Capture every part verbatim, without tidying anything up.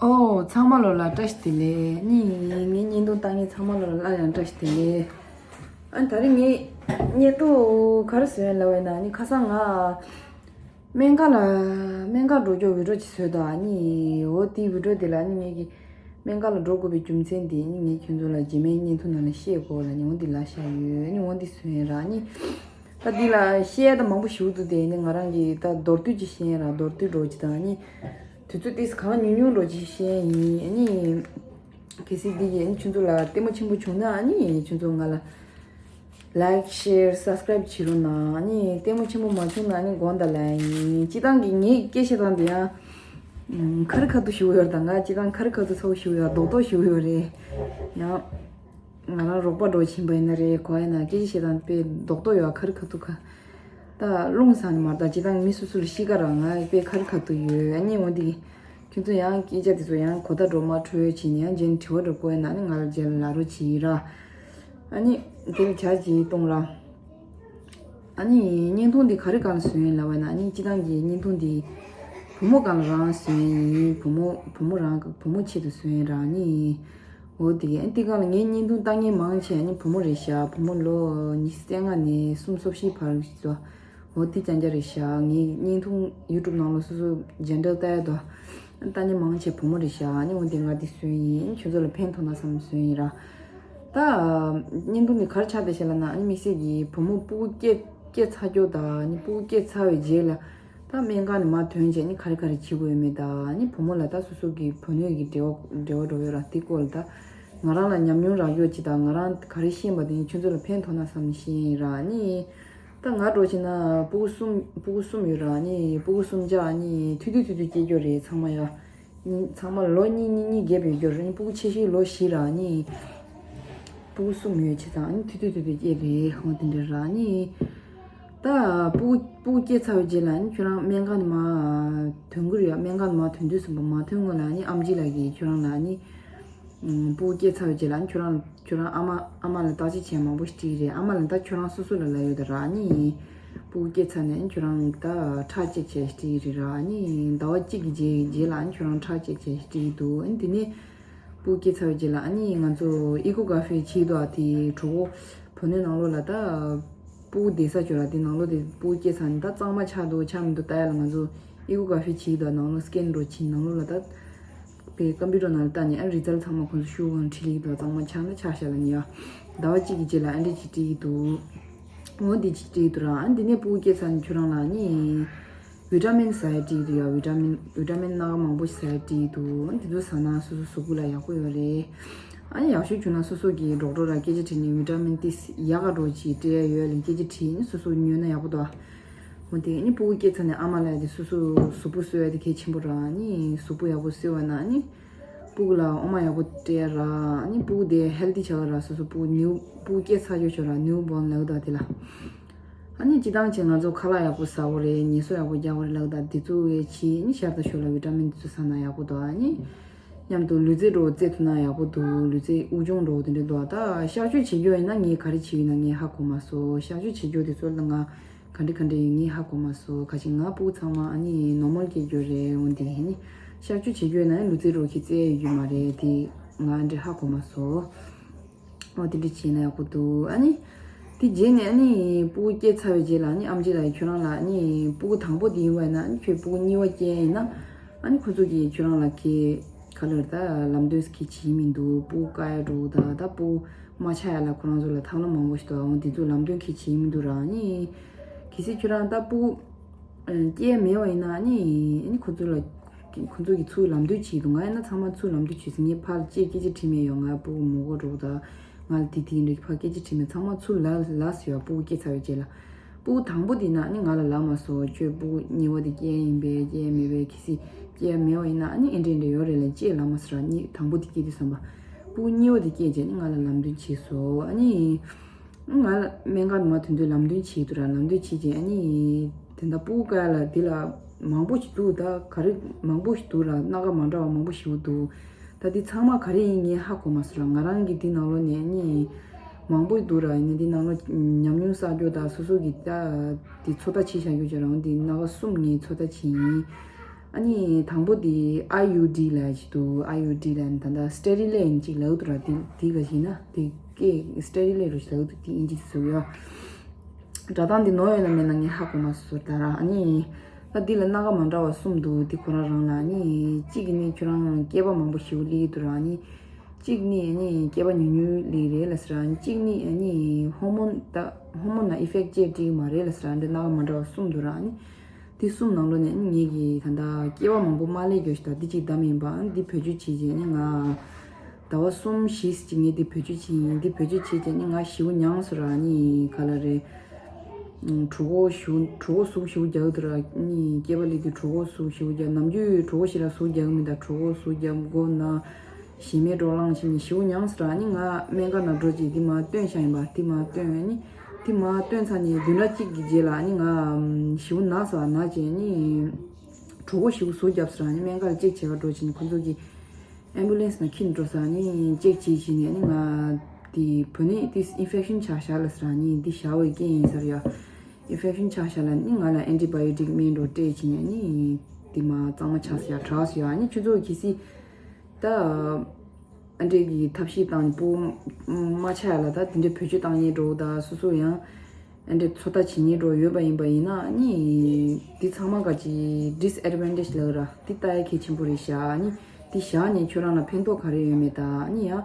ཨོ། ཚང་མ་ལོ་ལ་བཀྲ་ཤིས་བདེ་ལེགས། ནི་ངའི་བརྙན་ཐུང་ལྟ་མཁན་ཚང་མ་ལོ་ལ་སླར་ཡང་བཀྲ་ཤིས་བདེ་ལེགས། ཨ་ནི་ད་རེས་ངའི་བརྙན་ཐུང་ག་རེ་བཟོས་ཡིན་ལབ་པ་ཡིན་ན། ནི་ཁ་སང་ང་སྨན་ཁང་ལ་སྨན་ཁང་འགྲོ་རྒྱུ་བི་ཌི་ཡོ་ཅིག་བཟོས་འདུག་ཨ་ནི་འོ་དེའི་བི་ཌི་ཡོ་དེ་ལ་ནི་ངེད་ཀྱི་སྨན་ཁང་ལ་འགྲོ་དགོས་པའི་རྒྱུ་མཚན་དེ་ནི་ངས་ཁྱོད་ཚོ་ལ་རྗེས་མའི་བརྙན་ཐུང་ནང་ལ་བཤད་དགོས་ལབ་ནི་འོ་དེ་ལབ་བཞག་ཡོད། ཨ་ནི་འོ་དེ་བཟོས་ཡིན་ར། ཨ་ནི་ད་འདི་ལ་བཤད་ཡ་ད་མང་པོ་ཞིག་འདུག་དེ་ནི་ང་རང་གིས་ད་མདོར་བསྡུས་ཅིག་བཤད་ཡིན་ར། མདོར་བསྡུས་འདྲ་བོ་ཅིག་དང་། ཨ་ནི་དུས་ཚོད་ཏོག་ཙམ་གང་ཉུང་ཉུང་འདྲ་བོ་ཅིག་བཤད་ཡིན། ཨ་ནི་གལ་སྲིད་འདི་གིས་ཨ་ནི་ཁྱོད་ཚོ་ལ་ལྟད་མོ་ཆེན་པོ་བྱུང་ན། ཨ་ནི་ཁྱོད་ཚོ་ང་ལ་ལའིཀ་ཤེར་སབ་སི་ཀ་རའིབ་བྱེད་རོགས་གནང་། ཨ་ནི་ལྟད་མོ་ཆེན་པོ་མ་བྱུང་ན་ཨ་ནི་དགོངས་དག་ལབ་ཡིན། སྤྱིར་བཏང་གི་ངའི་སྐད་བཤད་སྟངས་དེ་ཡང་ཁ་རི་ཁ་ཐུག་ཞིག་ཡོད་རེད། ད་ང་སྤྱིར་བཏང་ཁ་རི་ཁ་ཐུག་ཚ་པོ་ཞིག་ཡོད། རྡོག་རྡོག་ཞིག་ཡོད་རེད། ཡང་ང་རང་རོགས་པ་འདྲ་བོ་ཕྱིན་པ་ཡིན་ན་རེད། གོ་ཡ་ན་སྐད་ཆ་བཤད་སྟངས་དཔེ་རྡོག་རྡོག་ཡོད། ཁ་རི་ཁ་ཐུག་ཁ། ད་རླུང་ཟ་ནི་མ་རེད། ད་སྤྱིར་བཏང་མི་སོ་སོ་ལ་གཤིས་ཀ་རང་ང་དཔེ་ཁ་རི་ཁ་ཐུག་ཡོད། ཨ་ནི་འོ་འདི་ཁྱོད་ཚོ་ཡང་སྐད་ཆ་དེ་ཚོ་ཡང་གོ་བརྡ་འདྲ་བོ་མ་འཕྲོད་བྱས་ནས་ཡང་རྗེས་ནས་དྲི་བ་འདྲ་བོ་བཀོད་ན་ནི་ང་ལ་རྗེས་ལ་ལབ་རོགས་བྱེད་ར། ཨ་ནི་དེ་ལ་ཇ་ཅིག་བཏུང་ར། ཨ་ནི་བརྙན་ཐུང་འདི་ག་རེ་སྒང་ལ་བཟོས་ཡིན་ལབ་པ་ན། ཨ་ནི་སྤྱིར་བཏང་གི་བརྙན་ཐུང་འདི་བུ་མོ་སྒང་ལ་རང་བཟོས་ཡིན། བུ་མོ་བུ་མོ་རང་བུ་མོ་ཆེད་དུ་བཟོས་ཡིན་ར། ཨ་ནི་འོ་དེ་གི་ཨ་ནི་དེ་སྒང་ལ་ངའི་བརྙན་ཐུང་ལྟ་མཁན་མང་ཆེ་ཨ་ནི་བུ་མོ་རེད་ཤག་བུ་མོ་ལོ་ཉི་ཤུ་རྩ་ལྔ་ནས་སུམ་ཅུ་སོ་བཞིའི་བར་ཞིག་འདུག་འོ་དེ་རྐྱང་རྐྱང་རེད་ཤག་ངའི་བརྙན་ཐུང་ཡུ་ཊུབ་ནང་ལ་སོ་སོ་ཇེན་ཌར་ལྟ་ཡ་འདུག་ལྟ་མཁན་མང་ཆེ་བུ་མོ་རེད་ཤག་ཨ་ནི་འོ་དེ་ང་འདི་བཟོས་ཡིན། ཁྱོད་ཚོ་ལ་ཕན་ཐོགས་ན་བསམ་བཟོས་ཡིན་ར། ད་བརྙན་ཐུང་འདི་ག་རེ་ཆགས་བསྡད་ཤག་ལབ་ན། ཨ་ནི་དམིགས་བསལ་གྱི་བུ་མོ་སྤུ་གུ་སྐྱེ་སྐྱེ་ཚར་རྒྱུ་དང་། ཨ་ནི་སྤུ་གུ་སྐྱེ་ཚར་བའི་རྗེས་ལ་ད་སྨན་ཁང་ནས་མར་ཐོན་བྱས་ནི་ག་རེ་ག་རེ་བྱེད་དགོས་ཡོད་མེད་དང་། ཨ་ནི་བུ་མོ་ལ་ད་སོ་སོ་གི་བུ་སྣོད་ཀྱི་འབྲེལ་བ་འབྲེལ་བ་འདྲ་བོ་ཡོད་ར། དེ་སྐོར་ལ་ད་ང་རང་ལ་ཉམས་མྱོང་རག་ཡོད་ཅིག་དང་། ང་རང་ག་རེ་ཤེས་པ་དེ་ཁྱོད་ཚོ་ལ་ཕན་ཐོགས་ན་བསམ་ནས་བཤད་ཡིན་ར། ཨ་ནི་ད་ང་འདྲ་བོ་བྱས་ན་སྤུ་གུ་གསུམ་སྤུ་གུ་གསུམ་ཡོད་ར། ཨ་ནི་སྤུ་གུ་གསུམ་ཆ་ཨ་ནི་ཐུང་ཐུང་ཐུང་ཐུང་སྐྱེ་རྒྱུ་རེད། ཚང་མ་ཡ། གཉིས་ཚང་མ་ལོ་གཉིས་གཉིས་གཉིས་བརྒྱབ་ཡོད་རྒྱུ་རེད། སྤུ་གུ་ཆེ་ཤོས་ལོ་བཞི་ར། ཨ་ནི་སྤུ་གུ་གསུམ་ཡོད་བྱས་ཙང་ཨ་ནི་ཐུང་ཐུང་ཐུང་ཐུང་སྐྱེས་རེད། འོ་དེ་འདྲ་ར། ཨ་ནི་ད་སྤུ་གུ་སྤུ་གུ་སྐྱེས་ཚར་བའི་རྗེས་ལ་ཨ་ནི་ཁྱོད་རང་སྨན་ཁང་ནས་མར་ཐོན་གྱི་རེད་ཡ། སྨན་ཁང་ནས་མར་ཐོན་དུས་ཙམ་པ་མ་ཐོན་སྔོན་ལ་ཨ་ནི་ཨེམ་ཆི་ལགས་ཀྱིས་ཁྱོད་རང་ལ་ཨ་ནི་སྤུ་གུ་སྐྱེས་ཚར་བའི་རྗེས་ལ་ཨ་ནི་ཁྱོད་རང་ཁྱོད་རང་ཨ་མ་ཨ་མ་ལ་བརྟག་དཔྱད་བྱས་མང་པོ་ཞིག་སྤྲད་ཀྱི་རེད། ཨ་མ་ལ་ད་ཁྱོད་རང་སོ་སོ་ལ་ལབ་ཡོད་ད་ར། ཨ་ནི་སྤུ་གུ་སྐྱེས་ཚར་ནས་ཨ་ནི་ཁྱོད་རང་ད་ཁྲག་ཅེག་བྱས་སྤྲད་ཀྱི་རེད་ར། ཨ་ནི་ཟླ་བ་གཅིག་གི་རྗེས་རྗེས་ལ་ཨ་ནི་ཁྱོད་རང་ཁྲག་ཅེག་བྱས་སྤྲད་ཀྱི་འདུག་ཨ་ནི་དེ་ནས་སྤུ་གུ་སྐྱེས་ཚར་བའི་རྗེས་ལ་ཨ་ནི་ང་ཚོ་ཨི་ཀོ་གྷ་ཕི་བྱེད་ཀྱི་འདུག་ཨ་དེ་གྲོད་ཁོག་བུ་སྣོད་ནང་ལོགས་ལ་ད་སྤུ་གུ་བསྡད་ས་ཅིག་ཡོད་ར། དེ་ནང་ལོགས་དེ་སྤུ་གུ་སྐྱེས་ཚར་ནས་ད་གཙང་མ་ཆགས་འདུག་ཆགས་མི་འདུག་ལྟ་ཡ་ལ་ང་ཚོ་ཨི་ཀོ་གྷ་ཕི་བྱེད་ཀྱི་འདུག་ནང་ལོགས་སི་ཀེན་འདྲ་བོ་བྱེད། ནང་ལོགས་ལ་ད་པའི་ཀམ་པུ་ཊར་ནང་ལ་ལྟ་ནས་ཨ་རི་ཛལ་ཚང་མ་ཁོང་ཚོ་ཤུ་གང་བྲིས་ལེགས་འདུག་གཙང་མ་ཆགས་ན་ཆགས་ཤག་ལབ་ནས་ཡ། ཟླ་བ་གཅིག་གི་རྗེས་ལ་ཨ་འདྲས་ཅིག་བྲིས་ཀྱི་འདུག་འོ་འདི་ཅིག་བྲིས་ཀྱི་འདུག་ར། ཨ་འདི་ནས་སྤུ་གུ་སྐྱེས་ཚར་ནས་ཁྱོད་རང་ལ་ནི་ཝི་ཊ་མིན་ཟ་ཡ་བྲིས་ཀྱི་འདུག་ཡ། ཝི་ཊ་མིན་ཝི་ཊ་མིན་སྣ་ཁ་མང་པོ་ཟ་ཡ་བྲིས་ཀྱི་འདུག་འདི་ཚོ་ཟ་ན་སོ་སོ་གཟུགས་པོ་ལ་ཡག་པོ་ཡོད་རེད། ཨ་ནི་ཡག་ཤོས་བྱུང་ན་སོ་སོ་གི་ཌོག་ཊར་ལ་སྐད་ཆ་དྲིས་ནས་ཝི་ཊ་མིན་ཏིས་ཡག་ག་འདྲ་བོ་ཅིག་སྤྲད་ཡ་ཡོད་ལབ་སྐད་ཆ་དྲིས་ནས་སོ་སོ་ཉོས་ན་ཡག་པོ་འདུག་འོ་དེ་ནི་སྤུ་གུ་སྐྱེས་ཚར་ནས་ཨ་མ་ལ་དེ་སོ་སོ་གཟུགས་པོ་གསོ་ཡ་དེ་གལ་ཆེན་པོ་ར། ནི་གཟུགས་པོ་ཡག་པོ་གསོས་པ་ན་ནི་སྤུ་གུ་ལ་འོ་མ་ཡག་པོ་སྤྲད་ཡ་ར། ནི་སྤུ་གུ་དེ་ཧེལ་ཐི་ཆགས་ཀྱི་ར། སོ་སོ་སྤུ་གུ་ནིའུ་སྤུ་གུ་སྐྱེས་ཚར་ཡོད་ཆོག་ར། ནིའུ་བོརན་ལབ་ཀྱི་འདུག་དེ་ལ། ཨ་ནི་སྤྱིར་བཏང་བྱས་ང་ཚོ་ཁ་ལག་ཡག་པོ་ཟ་དགོས་རེད། ངལ་གསོ་ཡག་པོ་རྒྱག་དགོས་རེད་ལབ་ཀྱི་འདུག་དེ་ཚོ་ཡས་ཆེད་ནི་ཤར་དང་ཞོར་ལ་ཝི་ཊ་མིན་དེ་ཚོ་ཟ་ན་ཡག་པོ་འདུག་ཨ་ནི་མཉམ་དུ་ལུས་རྩལ་འདྲ་བོ་རྩེད་ཐུབ་ན་ཡག་པོ་འདུག་ལུས་རྩལ་དབུགས་སྦྱོང་འདྲ་བོ་དེ་འདྲ་འདུག་ད་གཤག་བཅོས་བྱེད་རྒྱུ་ཡིན་ན་ངས་ག་རེ་བྱེད་ཀྱི་ཡོད་ན་ངས་ཧ་གོ་མ་སོང་། གཤག་བཅོས་བྱེད་རྒྱུ་དེ་ཚོ་ལ་ང་ག་འདྲ་ག་འདྲ་ཡིན་ངས་ཧ་གོ་མ་སོང་། ཁ་ཅིག་ང་སྤུ་གུ་ཚང་མ་ཨ་ནི་ནོར་མལ་སྐྱེ་རྒྱུ་རེད། འོན་ཏེ་ཨ་ནི་གཤག་བཅོས་བྱེད་རྒྱུ་ཡིན་ན་ལུས་རྩལ་འདྲ་བོ་གི་རྩེད་ཡ་ཡོད་རྒྱུ་མ་རེད། དེ་ང་འདྲ་ཧ་གོ་མ་སོང་། འོ་དེ་འདྲ་བྱས་ན་ཡག་པོ་འདུག་ཨ་ནི་དེ་རྗེས་ནས་ཨ་ནི་སྤུ་གུ་སྐྱེས་ཚར་བའི་རྗེས་ལ་ཨ་ནི་ཨེམ་ཆི་ལགས་ཁྱོད་རང་ལ་ཨ་ནི་སྤུ་གུ་དང་པོ་དེ་ཡིན་པ་ཡིན་ན། ཨ་ནི་ཁྱོད་སྤུ་གུ་གཉིས་པ་སྐྱེས་ཡིན་ན། ཨ་ནི་ཁོ་ཚོ་གིས་ཁྱོད་རང་ལ་གི་ག་ལབ་ད་ལམ་སྟོན་གི་བྱེད་མི་འདུག་སྤུ་གུ་བཀག་ཡ་འདྲ་བོ་དང་། ད་སྤུ་གུ་མ་ཆགས་ཡ་ལ་ཁོ་རང་ཚོ་ལ་ཐབས་ལམ་མང་པོ་ཞིག་འདུག་འོ་དེ་ཚོ་ལམ་སྟོན་གི་བྱེད་མི་འདུག་ར། ཨ་ནི་གལ་སྲིད་ཁྱོད་རང་ད་སྤུ་གུ་སྐྱེས་མེད་པ་ཡིན་ན། ཨ་ནི་ཨ་ནི་ཁོ་ཚོ་ལ་ཁོ་ཚོ་གིས་ཚུར་ལམ་སྟོན་བྱེད་འདུག་ང་ཡིན་ན་ཚང་མ་ཚུར་ལམ་སྟོན་བྱེད་ཟིན། ངས་ཕར་ལ་ཅིག་སྐད་ཆ་དྲིས་མེད་ཡོད། ང་སྤུ་གུ་མོ་གོ་འདྲ་བོ་དང་། ང་ལ་དེ་དེ་འདྲ་ཕར་སྐད་ཆ་དྲིས་མེད། ཚང་མ་ཚུར་ལབ་ལབ་ཟེར་བ། སྤུ་གུ་སྐྱེས་ཚར་བའི་རྗེས་ལ། སྤུ་གུ་དང་པོ་དེ་ན་ནི་ང་ལ་ལབ་མ་སོང་། ཁྱོད་སྤུ་གུ་གཉིས་པ་དེ་སྐྱེས་ཡིན་པས་སྐྱེས་མེད་པས། གལ་སྲིད་སྐྱེས་མེད་པ་ཡིན་ན་ཨ་ནི་ཨེ་འདྲ་ཨེ་འདྲ་ཡོད་རེད་ལབ་ཅེས་ལབ་མ་སོང་ར། གཉིས་དང་པོ་དེ་སྐྱེས་དུས་ཙམ་པ། སྤུ་གུ་གཉིས་པ་དེ་སྐྱེས་རྗེས་ནི་ང་ལ་ལམ་སྟོན་བྱས་སོང་། ཨ་ནི་ང་ལ་སྨན་ཁང་དུ་མ་ཐོན་དུས་ལམ་སྟོན་བྱས་འདུག་ར། ལམ་སྟོན་བྱས་རྗེས་ཨ་ནི་དེ་འདྲ་སྤུ་གུ་བཀག་ཡ་ལ་དེ་ལ་མང་པོ་ཞིག་འདུག་ད་ག་རེ་མང་པོ་ཞིག་འདུག་ར། སྣ་ཁ་མ་འདྲ་བ་མང་པོ་ཞིག་འདུག་ད་འདི་ཚང་མ་ག་རེ་ཡིན་ངས་ཧ་གོ་མ་སོང་ར། ང་རང་གི་འདི་ནང་ལོགས་ནས་ནི་མང་པོ་འདུག་ར། ཡིན་ནའི་འདི་ནང་ལོགས་ཉམས་མྱོང་བསགས་རྒྱུ་དང་སོ་སོ་གི་ད་འདི་ཚོད་ལྟ་བྱེད་བཞག་རྒྱུ་བྱས་རང་འདི་སྣ་ཁ་གསུམ་ངས་ཚོད་ལྟ་བྱས་ཡིན། ཨ་ནི་དང་པོ་དེ་ཨའི་ཡུ་ཌི་ལབ་ཅིག་འདུག་ཨའི་ཡུ་ཌི་ལབ་ནི་ད་ལྟ་སི་ཊེ་རི་ལེན་ཅིག་ལབ་འདུག་ར། དེ་དེ་ག་ཞིག་ན་དེ་སྐད་སི་ཊེ་རི་ལེན་རུ་ཞིག་ལབ་འདུག་དེ་ཨིན་ཇི་ཞིག་ཡོད། སྒྲ་གདངས་འདི་ནོར་ཡོད་ན་མེད་ན་ངས་ཧ་གོ་མ་སོང་ད་ར། ཨ་ནི་ད་འདི་ལ་སྣ་ཁ་མ་འདྲ་བ་གསུམ་འདུག་འདི་ཁོ་རང་རང་ལ་ཨ་ནི་གཅིག་ནི་ཁྱོད་རང་སྐྱེས་པ་མང་པོ་ཞིག་སླེབས་འདུག་ར། ཨ་ནི་གཅིག་ནི་ཨ་ནི་སྐྱེས་པ་ཉུང་ཉུང་སླེབས་རེད་ལ་ཟེར། ཨ་ནི་གཅིག་ནི་ཨ་ནི་ཧོར་མོན་ད་ཧོར་མོན་ན་ཨི་ཕེག་ཅེ་འགྲིག་མ་རེད་ལ་ཟེར། ཨ་འདི་སྣ་ཁ་མ་འདྲ་བ་གསུམ་འདུག་ར། ཨ་ནི་དེ་གསུམ་ནང་ལོགས་ནས་ངེད་ཀྱིས་ད་ལྟ་སྐྱེ་བ་མང་པོ་མ་སླེབས་རྒྱུ་ཞིག་དང་འདི་གཅིག་བདམས་ཡིན་པ། འདི་བེད་སྤྱོད་བྱེད་ཅེས་ནི་ང་ཟླ་བ་གསུམ་བཞི་ཅིག་ངས་འདི་བེད་སྤྱོད་བྱེད་ཡིན། འདི་བེད་སྤྱོད་བྱེད་ཅེས་ནི་ང་ཞེ་པོ་མྱངས་སོང་ར། ནི་ག་ལ་རེད། གྲོད་ཁོག་ཞེ་པོ་གྲོད་ཁོག་ཟུག་ཞེ་པོ་རྒྱག་འདུག་ར། ནི་སྐྱེ་བ་སླེབས་དུས་གྲོད་ཁོག་ཟུག་ཞེ་པོ་རྒྱག་ནམ་རྒྱུན་གྲོད་ཁོག་ཞེ་དྲག་ཟུག་རྒྱག་མི་འདུག་གྲོད་ཁོག་ཟུག་རྒྱག་མགོ་ན། ཞེ་མེར་འདྲ་བླངས་བྱས་ནས་ཞེ་པོ་མྱངས་སོང་ར། ནི་ང་སྨན་ཁང་ནང་འགྲོ་རྗེས་འདི་མར་སྟོན་བཞག་ཡིན་པ། འདི་མར་སྟོན་ནི་འདི་མར་སྟོན་ཚར་ནས་བདུན་ཕྲག་གཅིག་གི་རྗེས་ལ་ནི་ང་ཞེ་པོ་ན་སོང་། ན་བྱས་ནི་གྲོད་ཁོག་ཞེ་པོ་ཟུག་བརྒྱབ་སོང་ར། ནི་སྨན་ཁང་ལ་ཅེག་བྱེད་ག་འགྲོ་བྱས་ནས་ཁོ་ཚོ་གིས་ཨེམ་བུ་ལེན་སི་ནང་འཁྱེར་འགྲོ་སོང་། ནི་ཅེག་བྱས་བྱས་ནས་ནི་ང་དེ་བོད་ནས་དེ་ཨིན་ཕེག་ཤན་ཆགས་བཞག་ལབ་སོང་ར། ནི་འདི་བཞག་པའི་རྐྱེན་ཡིན་ས་རེད་ཡ། ཨིན་ཕེག་ཤན་ཆགས་བཞག་ལ་ནི་ང་ལ་ཨན་ཊི་བྷ་ཡོ་ཊིག་སྨན་འདྲ་སྤྲད་བྱས་ནས་ནི་འདི་མར་གཙང་མ་ཆགས་སོང་ཡ། དྲག་སོང་ཡ། ནི་ཁྱོད་ཚོ་གལ་སྲིད་ད་ཨ་འདྲས་ཀྱི་ཐབས་ཤེས་བཏང་ནས་སྤུ་མ་ཆགས་ཡ་ལ་ད་དེ་འདྲས་བེད་སྤྱོད་བཏང་མཁན་འདྲ་བོ་དང་སོ་སོ་ཡང་ཨ་འདྲས་ཚོད་ལྟ་བྱེད་མཁན་འདྲ་བོ་ཡོད་པ་ཡིན་པ་ཡིན་ན་ནི་འདི་ཚང་མ་ག་ཅིག་ཌིས་ཨེ་ཌི་ཝན་ཊེཇ་ལབ་ར། འདི་ལྟ་ཡ་གལ་ཆེན་པོ་རེད་ཤག་ནི་འདི་བཞག་ནས་ཁྱོད་རང་ལ་ཕན་ཐོགས་ག་རེ་ཡོད་མེད་དང་ནི་ཡང་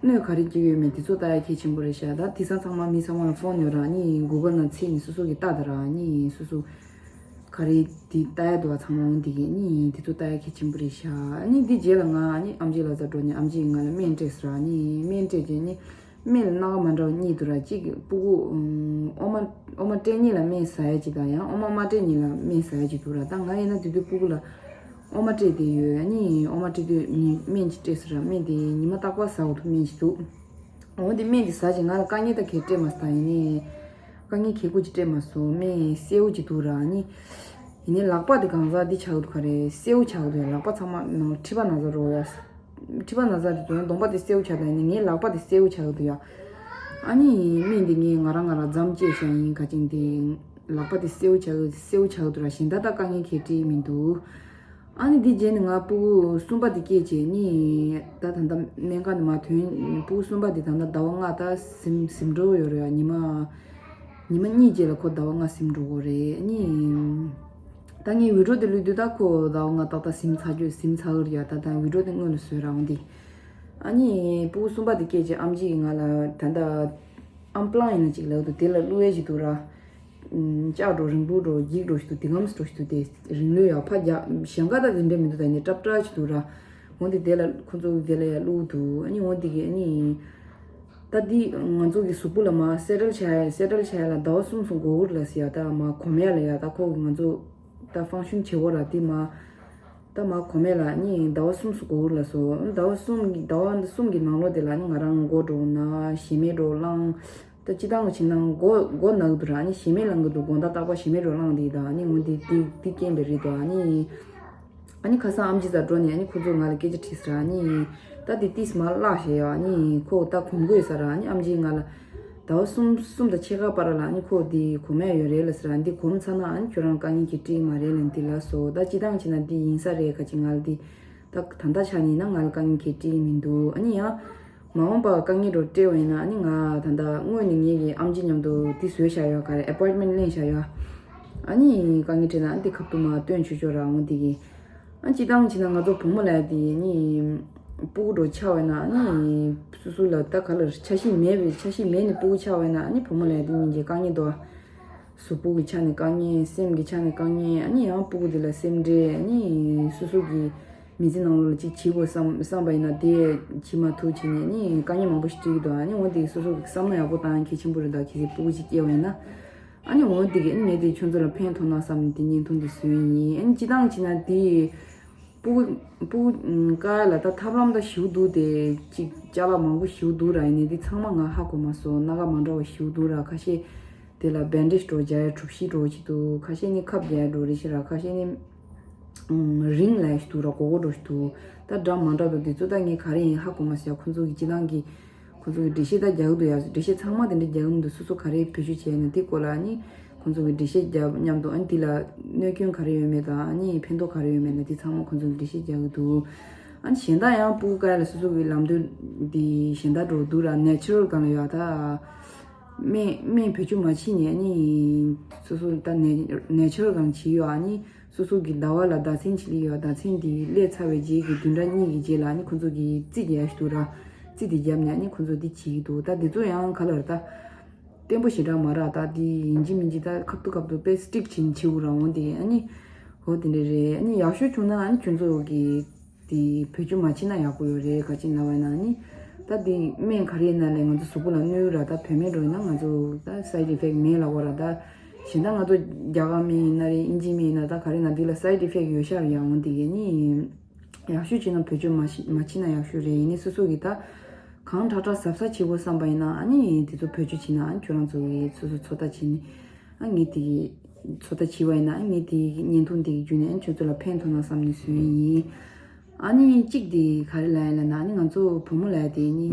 གནོད་ག་རེ་སྐྱེལ་ཡོད་མེད་འདི་ཚོ་ལྟ་ཡ་གལ་ཆེན་པོ་རེད་ཤག་ད་དེང་སང་ཚང་མ་མི་ཚང་མ་ལ་ཕོན་ཡོད་ར། ནི་གུ་གལ་ནང་བཙལ་ནས་སོ་སོ་གིས་ལྟ་དང་ར། ནི་སོ་སོ་ག་རེ་འདི་ལྟ་ཡ་འདུག་བ་ཚང་མ་འོང་འདི་གི་ནི་འདི་ཚོ་ལྟ་ཡ་གལ་ཆེན་པོ་རེད་ཤག་ནི་འདི་རྗེས་ལ་ང་ནི་ཨམ་ཆི་ལགས་རྩར་འགྲོ་ནས་ཨམ་ཆིས་ང་ལ་སྨན་སྤྲད་སོང་ར། ནི་སྨན་སྤྲད་རྗེས་ནི་སྨན་ལ་སྣ་ཁ་མ་འདྲ་བ་གཉིས་འདུག་ར། གཅིག་སྤུ་གུ་ཨོ་མ་ཨོ་མ་སྤྲད་མཁན་ལ་སྨན་ཟ་ཡ་གཅིག་དང་ཡང་ཨོ་མ་མ་སྤྲད་མཁན་ལ་སྨན་ཟ་ཡ་གཅིག་འདུག་ར། ད་ང་ཡིན་ན་དེ་དུས་སྤུ་གུ་ལ་ཨོ་མ་སྤྲད་བསྡད་ཡོད། ཨ་ནི་ཨོ་མ་སྤྲད་དུས་ནི་སྨན་གཅིག་སྤྲད་སོང་ར། སྨན་དེ་ཉི་མ་རྟག་པར་ཟ་དགོས་ཐུག་སྨན་གཅིག་འདུག་འོ་དེ་སྨན་དེ་ཟ་བྱས་ང་ལ་དཀའ་ངལ་ད་གས་སྤྲད་མ་སོང་། ད་ཡིན་ནའི་དཀའ་ངལ་གས་དགུ་ཅིག་སྤྲད་མ་སོང་། སྨན་སེར་པོ་ཅིག་འདུག་ར། ཨ་ནི་ཡིན་ནའི་ལག་པ་དེ་གང་ཟག་འདི་ཆགས་འདུག་ག་རེ་སེར་པོ་ཆགས་འདུག་ལག་པ་ཚང་མ་ནང་མཁྲིས་པ་ན་ཚ་འདྲ་བོ་ཡ། མཁྲིས་པ་ན་ཚ་རེད་འདུག་གདོང་པ་དེ་སེར་པོ་ཆགས་འདུག་ཡིན་ནའི་ངའི་ལག་པ་དེ་སེར་པོ་ཆགས་འདུག་ཡ། ཨ་ནི་སྨན་དེ་ངས་ང་རང་ང་རང་མཚམས་བཅད་བཞག་ཡིན། ག་ཅིག་དེ་ལག་པ་དེ་སེར་པོ་ཆགས་སེར་པོ་ཆགས་འདུག་ར། གཞན་དག་ད་དཀའ་ངལ་གས་སྤྲད་མི་འདུག་ཨ་ནི་འདི་རྗེས་ནས་ང་སྤུ་གུ་གསུམ་པ་དེ་སྐྱེས་བྱས་ནི་ད་ད་ལྟ་སྨན་ཁང་ནས་མར་ཐོན། སྤུ་གུ་གསུམ་པ་དེ་ད་ལྟ་ཟླ་བ་ལྔ་ད་ཟིན་ཟིན་འགྲོ་ཡོད་རེད་ཡ། ཉི་མ་ཉི་མ་གཉིས་རྗེས་ལ་ཁོ་ཟླ་བ་ལྔ་ཟིན་འགྲོ་གི་རེད། ཨ་ནི་ད་ངས་བི་ཌི་ཡོ་དེ་བླུགས་དུས་ད་ཁོ་ཟླ་བ་ལྔ་ཏག་ཏག་ཟིན་ཚར་རྒྱུ་ཟིན་ཚར་གི་རེད་ཡ། ད་ད་བི་ཌི་ཡོ་དེ་སྔོན་ལ་བཟོས་ར། འོང་དེ་ཨ་ནི་སྤུ་གུ་གསུམ་པ་དེ་སྐྱེས་བྱས་ཨམ་ཆི་གིས་ང་ལ་ད་ལྟ་ཨམ་པི་ལང་ཡིན་ན་ཅིག་ལབ་འདུག་དེ་ལ་བླུགས་ཡས་ཅིག་འདུག་ར། ལྕགས་འདྲ་རིང་པོ་འདྲ་འགྱིག་འདྲ་ཞིག་འདུག་དེ་གམ་སི་འདྲ་ཞིག་འདུག་དེ་རིང་ལོས་ཡ་ཕར་རྒྱག་ཞེང་ཁ་ད་དེ་འདྲ་མི་འདུག་ད་ནི་ཀྲབ་ཀྲབ་ཞིག་འདུག་ར། འོ་འདི་དེ་ལ་ཁོ་ཚོ་གིས་དེ་ལ་ཡ་བླུགས་འདུག་ཨ་ནི་འོ་འདི་གི་ཨ་ནི་ད་འདི་ང་ཚོ་གི་གཟུགས་པོ་ལ་མར་སེ་ཊལ་བྱ་ཡ་སེ་ཊལ་བྱ་ཡ་ལ་ཟླ་བ་གསུམ་གསུམ་འགོར་གི་རེད་ལབ་ཟེར་ཡ། ད་མར་གོམས་ཡ་ལ་ཡ་ད་ཁོ་གི་ང་ཚོ་ད་ཕང་ཤན་བྱེད་དགོས་ར། དེ་མར་ད་མར་གོམས་ཡ་ལ་ཨ་ནི་ཟླ་བ་གསུམ་གསུམ་འགོར་གི་རེད་ལབ་སོང་། ཟླ་བ་གསུམ་གི་ཟླ་བ་གསུམ་གི་ནང་ལོགས་དེ་ལ་ཨ་ནི་ང་རང་མགོ་འདྲ་ན་ཞེ་མེར་འདྲ་བླངས། ད་སྤྱིར་བཏང་བྱས་ན་མགོ་མགོ་ན་གི་འདུག་ར། ཨ་ནི་ཞེ་མེར་ལངས་གི་འདུག་དགོང་དག་རྟག་པར་ཞེ་མེར་འདྲ་བོ་ལངས་བསྡད་ཀྱི་འདུག་ཨ་ནི་འོ་འདི་འདི་འདི་རྐྱེན་པས་རེད་འདུག་ཨ་ནི་ཨ་ནི་ཁ་སང་ཨམ་ཆི་རྩར་འགྲོ་ནས་ཨ་ནི་ཁོ་ཚོས་ང་ལ་སྐད་ཆ་དྲིས་ཟེར། ཨ་ནི་ད་འདི་ཏིས་མར་བརླག་བྱས་ཡོད། ཨ་ནི་ཁོ་ད་གོམས་དགོས་ཟེར། ཨ་ནི་ཨམ་ཆིས་ང་ལ་ཟླ་བ་གསུམ་གསུམ་དང་ཕྱེད་ཀ་བར་ལ་ཨ་ནི་ཁོ་འདི་གོམས་ཡ་ཡོད་རེད་ལབ་ཟེར། འདི་གོམས་ཚར་ན་ཨ་ནི་ཁྱོད་རང་དཀའ་ངལ་གྱིས་སྤྲད་ཀྱི་མ་རེད་ལབ་འདི་ལབ་སོང་། ད་སྤྱིར་བཏང་བྱས་ན་འདི་ཡིན་ས་རེད། ཁ་ཅིག་ང་ལ་འདི་ད་ད་ལྟ་ཆ་ནས་ན་ང་ལ་དཀའ་ངལ་གྱིས་སྤྲད་ཀྱི་མི་འདུག་ཨ་ནི་ཡང་མ་འོངས་པར་དཀའ་ངལ་འདྲ་བོ་སྤྲད་པ་ཡིན་ན་ཨ་ནི་ང་ད་ལྟ་སྔོན་ནས་ངེད་ཀྱི་ཨམ་ཆི་མཉམ་དུ་འདི་བཟོས་བཞག་ཡོད། ག་རེ་ཨེ་པོའིན་མེན་ཊི་ལེན་བཞག་ཡོད། ཨ་ནི་དཀའ་ངལ་འཕྲད་ན་ཨ་འདི་ཁ་ཐུག་མར་སྟོན་ཆོག་ཆོག་ར། འོ་འདི་གི་ཨ་སྤྱིར་བཏང་བྱས་ན་ང་ཚོ་བུ་མོ་ལབ་ཡ་དེ་ཨ་ནི་སྤུ་གུ་འདྲ་བོ་ཆགས་པ་ཡིན་ན་ཨ་ནི་སོ་སོ་ལ་ད་ག་ལ་ཆ་ཤས་མེད་པའི་ཆ་ཤས་མེད་ནས་སྤུ་གུ་ཆགས་པ་ཡིན་ན་ཨ་ནི་བུ་མོ་ལབ་ཡ་དེ་སྙིང་རྗེ་དཀའ་ངལ་འདུག་གཟུགས་པོ་གི་ཆ་ནས་དཀའ་ངལ། སེམས་ཀྱི་ཆ་ནས་དཀའ་ངལ། ཨ་ནི་ཡང་སྤུ་གུ་དེ་ལ་སེམས་ཁྲལ། ཨ་ནི་སོ་སོ་གི་མི་ཚེ་ནང་ལོགས་ལ་ཅིག་བྱེད་དགོས་བསམ་བསམ་པ་ཡིན་ན་དེ་བྱེད་མ་ཐུབ་བྱས་ནས་ཨ་ནི་དཀའ་ངལ་མང་པོ་ཞིག་འཕྲད་ཀྱི་འདུག་ཨ་ནི་འོ་དེ་སོ་སོ་གི་བསམ་བློ་ཡག་པོ་བཏང་ཡ་གལ་ཆེན་པོ་རེད། ད་གལ་སྲིད་སྤུ་གུ་ཅིག་སྐྱེས་པ་ཡིན་ན་ཨ་ནི་འོ་དེ་གི་ཨ་ནི་ངས་དེ་ཁྱོད་ཚོ་ལ་ཕན་ཐོགས་ན་བསམ་ནས་དེ་བརྙན་ཐུང་དེ་བཟོས་ཡིན། ཨ་ནི་སྤྱིར་བཏང་བྱས་ན་དེ་སྤུ་གུ་སྤུ་གུ་བཀག་ཡ་ལ་ད་ཐབས་ལམ་ད་ཞེ་པོ་འདུག་དེ་ཅིག་ཅ་ལག་མང་པོ་ཞེ་པོ་འདུག་ར། ཡིན་ནའི་དེ་ཚང་མ་ང་ཧ་གོ་མ་སོང་། སྣ་ཁ་མ་འདྲ་བ་ཞེ་པོ་འདུག་ར། ཁ་ཤས་དེ་ལ་བེན་ཌེ་ཇི་འདྲ་བོ་རྒྱག་ཡ་གྲུ་བཞི་འདྲ་བོ་ཅིག་འདུག་ཁ་ཤས་ནི་ཁབ་རྒྱག་ཡ་འདྲ་བོ་རེད་ཤག་ར། ཁ་ཤས་ནི་རིང་ལ་ཞིག་འདུག་ར། གོར་གོར་འདྲ་བོ་ཞིག་འདུག་ད་འདྲ་མ་འདྲ་འདུག་དེ་ཚོ་ད་ངས་ག་རེ་ཡིན་ཧ་གོ་མ་སོང་། ཁོ་ཚོ་གི་སྤྱིར་བཏང་གི་ཁོ་ཚོ་གི་འགྲེལ་བཤད་ད་རྒྱག་གི་འདུག་ཡ། འགྲེལ་བཤད་ཚང་མ་དེ་འདྲ་རྒྱག་གི་མི་འདུག་སོ་སོ་ག་རེ་བེད་སྤྱོད་བྱས་ན་དེ་སྐོར་ལ་ནི་ ཁོང་ཚོ་གི་འགྲེལ་བཤད་རྒྱབ་མཉམ་དུ། ཨ་ནི་འདི་ལ་གནོད་སྐྱོན་ག་རེ་ཡོད་མེད་དང་། ཨ་ནི་ཕན་ཐོགས་ག་རེ་ཡོད་མེད་ལ་འདི་ཚང་མ་ཁོང་ཚོ་གི་འགྲེལ་བཤད་རྒྱག་གི་འདུག་ཨ་ནི་གཞན་དག་ཡང་སྤུ་གུ་བཀག་ཡ་ལ་སོ་སོ་གི་ལམ་སྟོན་འདི་གཞན་དག་འགྲོ་འདུག་ར། ནེ་ཆུ་རལ་སྒང་ལ་ཡོད་ད། སྨན་སྨན་བེད་སྤྱོད་མ་བྱེད་ནས། ཨ་ནི་སོ་སོ་ད་ནེ་ནེ་ཆུ་རལ་སྒང་བྱེད་ཡོད། ཨ་ནི་སོ་སོ་གི་ཟླ་བ་ལ་ཟླ་ཚན་བྱེད་ལེ་ཡོད། ཟླ་ཚན་འདི་སླེབས་ཚར་བའི་རྗེས་ཀྱི་བདུན་ཕྲག་གཉིས་ཀྱི་རྗེས་ལ་ཨ་ནི་ཁོང་ཚོ་གི་རྩིས་རྒྱག་ཡ་ཞིག་འདུག་ར། རྩིས་འདི་བརྒྱབ་ནས་ཨ་ནི་ཁོང་ཚོ་འདི་བྱེད་ཀྱི་འདུག་ད་འདི་ཚོ་ཡང་ག་ལ་ར་ད། བརྟན་པོ་ཞེ་དྲག་མ་རེད། ད་འདི་ཡིན་གཅིག་མིན་གཅིག་ད་ཁབ་ཏུ་ཁབ་ཏུ་དཔེ་སི་ཊིག་བྱེད་བྱེད་དགོས་ར། འོང་དེ་ཨ་ནི་འོ་དེ་འདྲ་རེད། ཨ་ནི་ཡག་ཤོས་བྱུང་ན་ཨ་ནི་ཁྱོད་ཚོ་གི་དེ་བེད་སྤྱོད་མ་བྱེད་ན་ཡག་པོ་ཡོད་རེད། ག་ཅིག་ལབ་པ་ཡིན་ན་ཨ་ནི་ད་དེ་སྨན་ག་རེ་ཡིན་ན་ལས་ང་ཚོ་གཟུགས་པོ་ལ་གནོད་ར། ད་བོད་སྨན་འགྲོ་ཡིན་ན་ང་ཚོ་ད་སའི་ཌི་ཨི་ཕེག་མེད་ལབ་དགོས་ར། ད་གཞན་ད་ང་ཚོ་རྒྱ་གར་སྨན་ཡིན་ན་རེད། དབྱིན་ཇི་སྨན་ཡིན་ན། ད་ག་རེ་ན་འདི་ལ་སའི་ཌི་ཨི་ཕེག་ཡོད་ཤག་རེད་ཡ། འོང་དེ་ག་ནི། ཡག་ཤོས་བྱས་ན་བེད་སྤྱོད་མ་བྱེད་མ་བྱེད་ན་ཡག་ཤོས་རེད། ཡིན་ནའི་སོ་སོ་གིས་ད་གང་དྲག་དྲག་གཟབ་གཟབ་བྱེད་དགོས་བསམ་པ་ཡིན་ན་ཨ་ནི་དེ་ཚོ་བེད་སྤྱོད་བྱེད་ན། ཨ་ནི་ཁྱོད་རང་ཚོ་གིས་སོ་སོ་ཚོད་ལྟ་བྱེད་ནས། ཨ་ངས་དེ་གི་ཚོད་ལྟ་བྱས་པ་ཡིན་ན། ཨ་ངས་དེ་གི་བརྙན་ཐུང་དེ་གི་བརྒྱུད་ནས་ཨ་ཁྱོད་ཚོ་ལ་ཕན་ཐོགས་ན་བསམ་ནས་བཟོས་ཡིན། ཨ་ནི་གཅིག་དེ་ག་རེ་ལབ་ཡིན་ལབ་ན། ཨ་ནི་ང་ཚོ་བུ་མོ་ལབ་ཡ་དེ་ནི་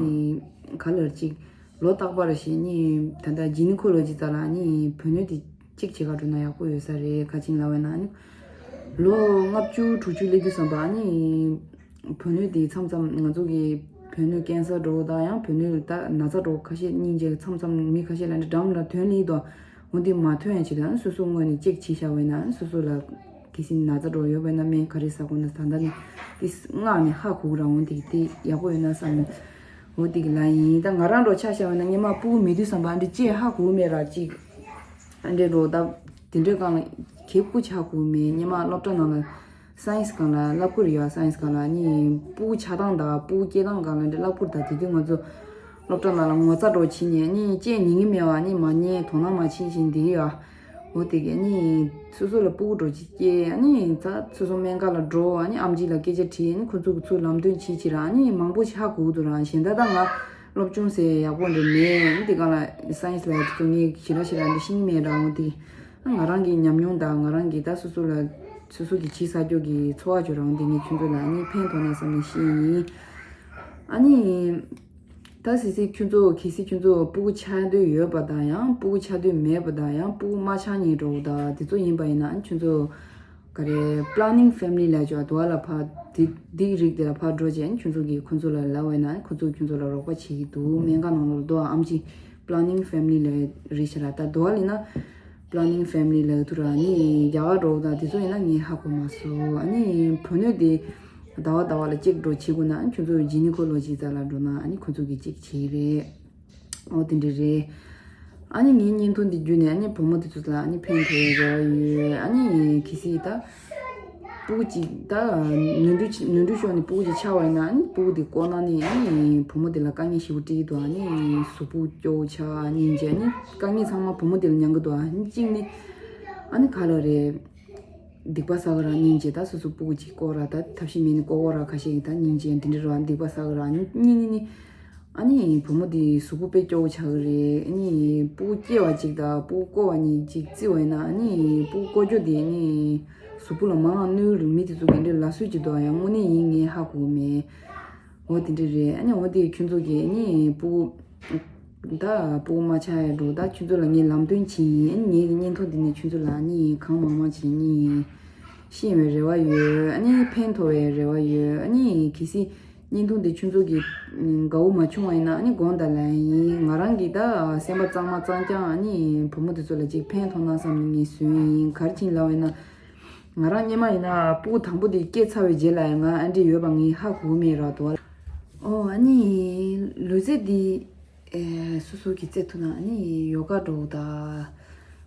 ག་ལ་གཅིག་ལོ་རྟག་པར་ཞིག་ནི་ད་ལྟ་ཇི་ནི་ཁོ་ལོ་ཇི་ཙ་ལ་ནི་བུ་སྣོད་དེ་ཅིག་བྱེད་ག་འགྲོ་ན་ཡག་པོ་ཡོད་ས་རེད། ག་ཅིག་ལབ་པ་ཡིན་ན་ཨ་ནི་ལོ་ལྔ་བཅུ་དྲུག་ཅུ་སླེབས་དུས་ཙམ་པ་ཨ་ནི་བུ་སྣོད་དེ་མཚམས་མཚམས་ང་ཚོ་གི་བུ་སྣོད་ཀེན་སར་འགྲོ་དང་ཡང་བུ་སྣོད་ད་ན་ཚ་འགྲོ་ཁ་ཤས་སྙིང་རྗེ་མཚམས་མཚམས་མི་ཁ་ཤས་ལ་འདྲ་འགྲམ་ལ་ཐོན་ལེ་དང་། འོ་འདི་མ་ཐོན་ཡ་ཆེད་དུ་ཨ་ནི་སོ་སོ་ངོས་ནས་ཅེག་བྱེད་བཞག་པ་ཡིན་ན་ཨ་ནི་སོ་སོ་ལ་གལ་སྲིད་ན་ཚ་འགྲོ་ཡོད་པ་ཡིན་ན་སྨན་ག་རེ་ཟ་དགོས་ན་ད་ལྟ་ནས་དེ་སྔགས་ནས་ཧ་གོ་གི་ར། འོ་འདི་དེ་ཡག་པོ་ཡོད་ན་བསམ། འོ་འདི་གི་ལ་ཡིན། ད་ང་རང་འགྲོ་ཆ་བཞག་པ་ཡིན་ན་སྔོན་མ་སྤུ་གུ་མེད་དུས་ཙམ་པ་ཨ་འདྲི་ཅེས་ཧ་གོ་མེད་ར། ཅིག་ཨ་འདྲི་འགྲོ་ད་དེ་འདྲའི་སྒང་ལ་གལ་སྤུ་གུ་ཆགས་གོ་མེད། སྔོན་མ་སློབ་གྲྭ་ནང་ལ་སའེན་སི་སྒང་ལ་བསླབ་ཁུར་ཡོད། སའེན་སི་སྒང་ལ་ནི་སྤུ་གུ་ཆགས་སྟངས་དང་སྤུ་གུ་སྐྱེ་སྟངས་སྒང་ལ་འདྲ་བསླབ་ཁུར་དང་། དེ་དུས་ང་ཚོ་སློབ་གྲྭ་ནང་ལ་ངོ་ཚ་འགྲོ་བྱེད་ཉན་ནི་ཅེས་ཉན་གི་མེད་པ་ནི་མ་ཉན། དོ་སྣང་མ་བྱེད་བཞིན་དེ་ཡོད། འོ་དེ་གས་ནི་སོ་སོ་ལ་སྤུ་གུ་འགྲོ་བྱེད་སྐྱེ་ནི་ད་སོ་སོ་སྨན་ཁང་ལ་འགྲོ། ཨ་ནི་ཨམ་ཆི་ལ་སྐད་ཆ་དྲིས་ནི་ཁོ་ཚོ་གི་ཚུར་ལམ་སྟོན་བྱེད་བྱེད་ར་ནི་མང་པོ་ཆགས་དགོས་འདུག་ར། གཞན་ད་ད་ང་སློབ་སྦྱོང་ཟེར་ཡག་པོ་འདྲ་མེད། ཨ་ནི་དེ་ག་ལ་སའེན་སི་ལ་ཡག་ཚོ་ངས་ཞེ་དྲག་ཞེ་དྲག་འདི་ཤེས་ཀྱི་མེད་ར། འོ་དེ་ང་རང་གི་ཉམས་མྱོང་དང་ང་རང་གི་ད་སོ་སོ་ལ་སོ་སོ་གི་བྱས་ས་སྐྱོ་གི་འཚོ་བ་ཅོ་རང་དེ་ངས་ཁྱོད་ཚོ་ལ་ནི་ཕན་ཐོགས་ན་བསམ་ནས་ཤེས་ཡིན། ཨ་ནི་ད་སི་སི་ཁྱོད་ཚོ་གལ་སྲིད་ཁྱོད་ཚོ་སྤུ་གུ་ཆགས་འདོད་ཡོད་པ་དང་ཡང་སྤུ་གུ་ཆགས་འདོད་མེད་པ་དང་ཡང་སྤུ་གུ་མ་ཆགས་ཉེན་འགྲོ་ད་དེ་ཚོ་ཡིན་པ་ཡིན་ན་ཨ་ནི་ཁྱོད་ཚོ་ག་རེ་པ་ལ་ནིང་ཕེ་མི་ལི་ལ་ཅོ་དུ་བ་ལ་ཕ་དེ་དེ་རིགས་དེ་ལ་ཕ་འགྲོ་བྱས་ཨ་ནི་ཁྱོད་ཚོ་གི་ཁོ་ཚོ་ལ་ལབ་པ་ཡིན་ན་ཨ་ནི་ཁོ་ཚོ་ཁྱོད་ཚོ་ལ་རོགས་པ་བྱེད་ཀྱི་འདུག་སྨན་ཁང་ནང་ལོགས་དུ་བ་ཨམ་ཆི་པ་ལ་ནིང་ཕེ་མི་ལི་ལ་རེད་ཤག་ར། ད་དུ་བ་ལ་ཡིན་ན་པ་ལ་ནིང་ཕེ་མི་ལི་ལ་ཐུ་ར་ནི་རྒྱ་གར་འགྲོ་དང་དེ་ཚོ་ཡིན་ན་ངས་ཧ་གོ་མ་སོང་། ཨ་ནི་བུ་སྣོད་དེ་ཟླ་བ་ཟླ་བ་ལ་གཅིག་འགྲོ་བྱེད་དགོས་ན་ཨ་ནི་ཁྱོད་ཚོ་ཇི་ནི་ཁོ་ལོ་ཇི་ཙ་ལ་འགྲོ་ན་ཨ་ནི་ཁོ་ཚོ་གིས་གཅིག་བྱེད་རེད། འོ་དེ་འདྲ་རེད། ཨ་ནི་ངའི་བརྙན་ཐུང་འདི་བརྒྱུད་ནས་ཨ་ནི་བུ་མོ་དེ་ཚོ་ལ་ཨ་ནི་ཕན་ཐོགས་རེ་བ་ཡོད། ཨ་ནི་གལ་སྲིད་ད་སྤུ་གུ་གཅིག་ད་ནོར་འཁྲུལ་ནོར་འཁྲུལ་ཤོར་ནས་སྤུ་གུ་གཅིག་ཆགས་པ་ཡིན་ན་ཨ་ནི་སྤུ་གུ་དེ་བཀོག་ན་ནི་ཨ་ནི་བུ་མོ་དེ་ལ་དཀའ་ངལ་ཞེ་པོ་འཕྲད་ཀྱི་འདུག་ཨ་ནི་གཟུགས་པོ་སྐྱོ་བོ་ཆགས་སྙིང་རྗེ་ཨ་ནི་དཀའ་ངལ་ཚང་མ་བུ་མོ་དེ་ལ་མྱང་གི་འདུག་ཨ་ནི་གཅིག་ནི་ཨ་ནི་ག་ལ་རེད། སྡིག་པ་བསགས་ར་སྙིང་རྗེ་ད་སོ་སོ་སྤུ་གུ་གཅིག་བཀོག་ར་ད་ཐབས་ཤེས་མེད་ནི་བཀོག་བཀོག་ར་ཁ་ཤས་ཀྱིས་ད་སྙིང་རྗེ་འདི་འདྲ་ར་སྡིག་པ་བསགས་ར་གཉིས་ནི་ནི། ཨ་ནི་བུ་མོ་དེ་གཟུགས་པོ་དཔེ་སྐྱོ་བོ་ཆགས་ཀྱི་རེད། ཨ་ནི་སྤུ་གུ་སྐྱེ་བ་གཅིག་དང་སྤུ་གུ་བཀོག་པ་གཉིས་གཅིག་བརྩི་བ་ཡིན་ན་ཨ་ནི་སྤུ་གུ་བཀོག་རྒྱུ་དེ་ཨ་ནི་གཟུགས་པོ་ལ་མང་བ་གནོད་རེད། མི་དེ་ཚོ་གི་འདྲ་ལ་སུས་ཀྱི་འདུག་ཡང་དངོས་གནས་ཡིན་ངས་ཧ་གོ་མེད། འོ་དེ་འདྲ་རེད། ཨ་ནི་འོ་དེ་ཁྱོད་ཚོ་གིས་ཨ་ནི་སྤུ་གུ་ད་སྤུ་གུ་མ་ཆགས་ཡ་འགྲོ་ད་ཁྱོད་ཚོ་ལ་ངས་ལམ་སྟོན་བྱེད་ཡིན། ཨ་ནི་ངའི་གི་བརྙན་ཐུང་འདི་ནས་ཁྱོད་ཚོ་ལ་ཨ་ནི་གང་མང་མང་བྱེད་ཡིན། ཤེས་པའི་རེ་བ་ཡོད། ཨ་ནི་ཕན་ཐོགས་པའི་རེ་བ་ཡོད། ཨ་ནི་གལ་སྲིད་བརྙན་ཐུང་འདི་ཁྱོད་ཚོ་གི་དགའ་བོ་མ་བྱུང་བ་ཡིན་ན་ཨ་ནི་དགོངས་དག་ལན་ཡིན། ང་རང་གི་ད་སེམས་པ་གཙང་མ་གཙང་རྐྱང་ཨ་ནི་བུ་མོ་དེ་ཚོ་ལ་ཅིག་ཕན་ཐོགས་ན་བསམ་ནས་ངས་བཟོས་ཡིན། ག་རེ་བྱས་ལབ་ཡིན་ན། ང་རང་སྔོན་མ་ཡིན་ན་སྤུ་གུ་དང་པོ་དེ་སྐྱེས་ཚར་བའི་རྗེས་ལ་ཡང་ང་ཨ་འདྲི་ཡོད་པ་ངས་ཧ་གོ་མེད་ར་དོ། ཨོ་ཨ་ནི་ལུས་རྩལ་འདི་ཨེ་སོ་སོ་གི་རྩེད་ཐུབ་ན་ཨ་ནི་ཡོ་ག་འགྲོ་དང་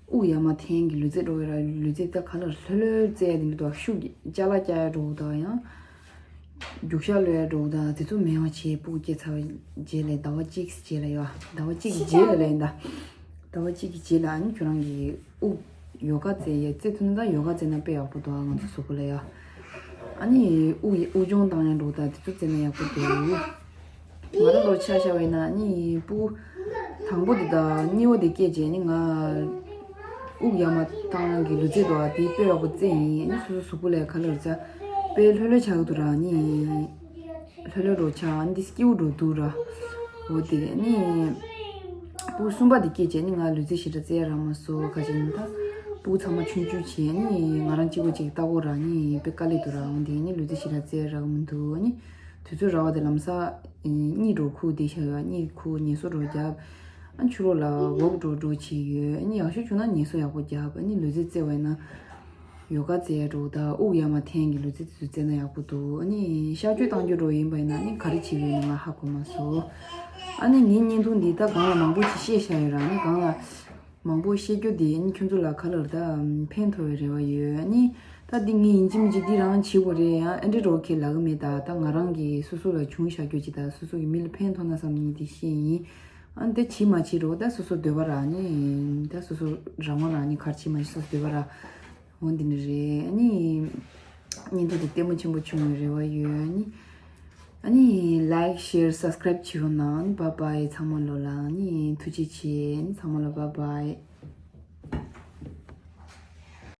དབུགས་ཡར་མར་འཐེན་གྱི་ལུས་རྩལ་འགྲོ་ཡོད་ར། ལུས་རྩལ་ད་ག་ལ་ལྷོད་ལྷོད་རྩེ་ཡ་དེ་མི་འདུག་ཤུགས་ཀྱི་ཅ་ལག་རྒྱག་ཡ་འགྲོ་དང་ཡང་རྒྱུག་ཤར་གློད་ཡ་འགྲོ་དང་དེ་ཚོ་མེད་པ་བྱས། སྤུ་གུ་སྐྱེས་ཚར་བའི་རྗེས་ལ་ཟླ་བ་གཅིག་རྗེས་ལ་ཡོད་ཟླ་བ་གཅིག་གི་རྗེས་ལ་ལས་ཡིན་ད། ཟླ་བ་གཅིག་གི་རྗེས་ལ་ཨ་ནི་ཁྱོད་རང་གི་དབུགས་ཡོ་ག་རྩེ་ཡས་རྩེ་ཐུབ་ན་ད་ཡོ་ག་རྩེ་ན་དཔེ་ཡག་པོ་འདུག་ང་ཚོ་གཟུགས་པོ་ལ་ཡ། ཨ་ནི་དབུགས་དབུགས་སྦྱོང་བཏང་ཡ་འགྲོ་ད་དེ་ཚོ་རྩེ་ན་ཡག་པོ་འདུག་ང་རང་ལོ་ཆ་བཞག་པ་ཡིན་ན་ཨ་ནི་སྤུ་གུ་དང་པོ་དེ་དང་གཉིས་པ་དེ་སྐྱེས་རྗེས་ནི་ང་དབུགས་ཡར་མར་བཏང་གི་ལུས་རྩལ་འདུག་ཨ་དེ་དཔེ་ཡག་པོ་རྩེ་ཡིན། ཨ་ནི་སོ་སོ་གཟུགས་པོ་ལ་ག་ལ་རྩེ་དཔེ་ལྷོད་ལྷོད་ཆགས་ཀྱི་འདུག་ར་ཨ་ནི། ལྷོད་ལྷོད་འགྲོ་ཆགས་འདི་སྐྱིད་པོ་འགྲོ་འདུག་ར། འོ་དེ་ནི་ ཕྲུ་གུ་གསུམ་པ་དེ་སྐྱེས་རྗེས་ནི་ང་ལུས་རྩལ་ཞེ་དྲག་རྩེ་ཡ་རག་མ་སོང་། ཁ་ཅིག་ནི་ད་ཕྲུ་གུ་ཚང་མ་ཆུང་ཆུང་བྱས་ནི་ང་རང་གཅིག་པོ་གཅིག་ལྟ་སྐོར་རག་ནི་དཔེ་དཀའ་ལས་འདུག་ར། འོན་ཏེ་ནི་ལུས་རྩལ་ཞེ་དྲག་རྩེ་ཡ་རག་མི་འདུག་ནི་དུས་ཚོད་རག་པ་དེ་ལམ་སང་གཉིད་འགྲོ་ཁུག་བསྡད་བཞག་ཡོད། གཉིད་ཁུག་ངལ་གསོ་འགྲོ་རྒྱབ། ཨ་ཕྱི་ལོགས་ལ་ཝོག་འགྲོ་འགྲོ་བྱས་ཡོད། ཨ་ནི་ཡག་ཤོས་བྱུང་ན་ངལ་གསོ་ཡག་པོ་རྒྱབ། ཨ་ནི་ལུས་རྩལ་རྩེ་བ་ཡིན་ན་ཡོ་ག་རྩེ་ཡ་འགྲོ་དང་དབུགས་ཡར་མར་འཐེན་གྱི་ལུས་རྩལ་དེ་ཚོ་རྩེ་ན་ཡག་པོ་འདུག་ཨ་ནི་གཤག་བཅོས་གཏང་རྒྱུ་འགྲོ་ཡིན་པ་ཡིན་ན་ཨ་ནི་ག་རེ་བྱེད་དགོས་ཡིན་ང་ཧ་གོ་མ་སོང་། ཨ་ནི་ངའི་བརྙན་ཐུང་འདི་ད་སྒང་ལ་མང་པོ་ཅིག་བཤད་བཞག་ཡོད་ར། ཨ་ནི་སྒང་ལ་མང་པོ་བཤད་རྒྱུ་དེ་ཨ་ནི་ཁྱོད་ཚོ་ལ་ག་ལ་ད་ཕན་ཐོགས་པའི་རེ་བ་ཡོད། ཨ་ནི་ད་འདི་ངས་ཡིན་གཅིག་མིན་གཅིག་འདི་རང་བྱེད་དགོས་རེད། ཡང་ཨ་འདྲེ་རོགས་ཁྱེད་ལབ་གི་མེད། ད་ད་ང་རང་གིས་སོ་སོ་ལ་བྱུང་བཞག་རྒྱུ་ཅིག་དང་སོ་སོ་གི་མི་ལ་ཕན་ཐོགས་ན་བསམ་ནས་འདི་བཤད་ཡིན། ཨ་ནི་ད་བྱེད་མ་བྱེད་རོགས་ད་སོ་སོ་འདོད་པ་ར། ཨ་ནི་ད་སོ་སོ་རང་དབང་ར། ཨ་ནི་ག་རེ་བྱེད་མ་བྱེད་སོ་སོ་འདོད་པ་ར། འོ་འདི་འདྲ་རེད། ཨ་ནི་བརྙན་ཐུང་དེ་ལྟད་མོ་ཆེན་པོ་བྱུང་བའི་རེ་བ་ཡོད། ཨ་ནི་ཨ་ནི་like share subscribe བྱེད་རོགས་གནང་། ཨ་ནི་bye bye ཚང་མ་ལོ་ལ་ཨ་ནི་ཐུགས་རྗེ་ཆེ། ཨ་ནི་ཚང་མ་ལ་bye bye།